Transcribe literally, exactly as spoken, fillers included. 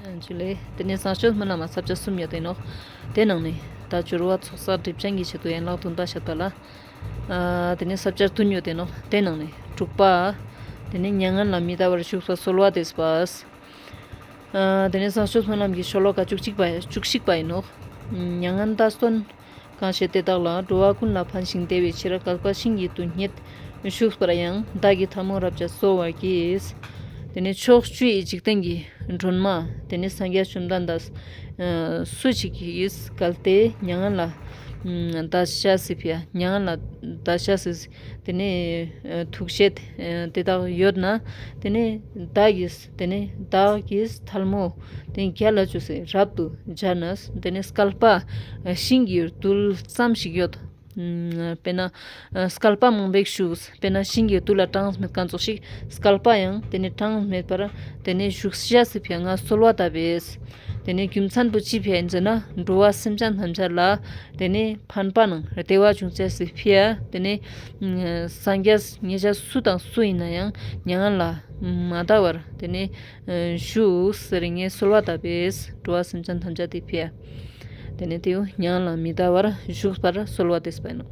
ཇུ་ལེ། དེ་ནས་བཟང་སྤྱོད་སྨོན་ལམ་ས་བཅད་གསུམ་ཡོད་དེ་ནོག། དེ་ནང་ནས་ད་སྦྱོར་བ་ཚོགས་བསགས་སྒྲིབ་སྦྱང་གི་ཆེད་དུ་ཡན་ལག་བདུན་པ་བཤད་པ་ལ། ཨ་དེ་ནས་ས་བཅད་བདུན་ཡོད་དེ་ནོག། དེ་ནང་ནས་དྲུག་པ། དེ་ནས་མྱ་ངན་ལས་མི་འདའ་བར་བཞུགས་པ་གསོལ་བ་འདེབས་པ། ཨ་དེ་ནས་བཟང་སྤྱོད་སྨོན་ལམ་གྱི་ཤོ་ལོ་ཀ་བཅུ་གཅིག་པ་བཅུ་གཅིག་པ་ཡིན་ནོག། མྱ་ངན་འདའ་སྟོན་གང་བྱེད་དེ་དག་ལ། འགྲོ་བ་ཀུན་ལ་ཕན་ཞིང་བདེ་བའི་ཕྱིར། བསྐལ་པ་ཤིང་གི་རྡུལ་སྙེད་བཞུགས་པར་ཡང་། བདག་གི་ཐལ་མོ་རབ་བརྒྱ་གསོལ་བར་བགྱི། དེ་ནས་ཕྱོགས་བཅུའི་འཇིག་རྟེན་གྱི་སྒྲོན་མ་དེ་ནས་སངས་རྒྱས་བཅོམ་ལྡན་འདས་སུ་ཞིག་གིས་གལ་ཏེ་མྱ་ངན་ལས་འདའ་ཤེས་སི་ཕི་ཡ། མྱ་ངན་ལས་འདའ་ཤེས་སི་དེ་ནས་ཐུགས་བཞེད་དེ་དག་ཡོད་ན། དེ་ནས་བདག་གིས་དེ་ནས་བདག་གིས་ཐལ་མོ་དེ་ནས་རྒྱལ་ལ་བཅོས་སེ་རབ་ཏུ་སྦྱར་ནས། དེ་ནས་བསྐལ་པ་ཤིང་གི་རྡུལ་ཙམ་ཞིག་ཡོད། དཔེར་ན་བསྐལ་པ་མང་པོ་ཞིག་བཞུགས། དཔེར་ན་ཤིང་གི་རྡུལ་ལ་གྲངས་མེད་མཁན་ཙོགས་ཤིག། བསྐལ་པ་ཡང་དེ་ནས་གྲངས་མེད་པར་དེ་ནས་བཞུགས་ཤེས་སི་ཕི་ཡ་ང་གསོལ་བ་བཏབ་པས། དེ་ནས་རྒྱུ་མཚན་པོ་ཅི་ཕི་ཡ་ཡིན་ཟེར་ན། འགྲོ་བ་སེམས་ཅན་ཐམས་ཅད་ལ་དེ་ནས་ཕན་པ་ནང་བདེ་བ་འབྱུང་ཤེས་སི་ཕི་ཡ། དེ་ནས་སངས་རྒྱས་ཉེ་ཆར་སུ་དང་སུ་ཡིན་ན་ཡང་མྱ་ངན་ལས་མ་འདའ་བར་དེ་ནས་བཞུགས་ཟེར་ངས་གསོལ་བ་བཏབ་པས། འགྲོ་བ་སེམས་ཅན་ཐམས་ཅད་དེ་ཕི་ཡ། དེ་ནས་དེའུ་མྱ་ངན་ལས་མི་འདའ་བར་བཞུགས་པར་གསོལ་བ་འདེབས་པ་ཡིན་ནོག།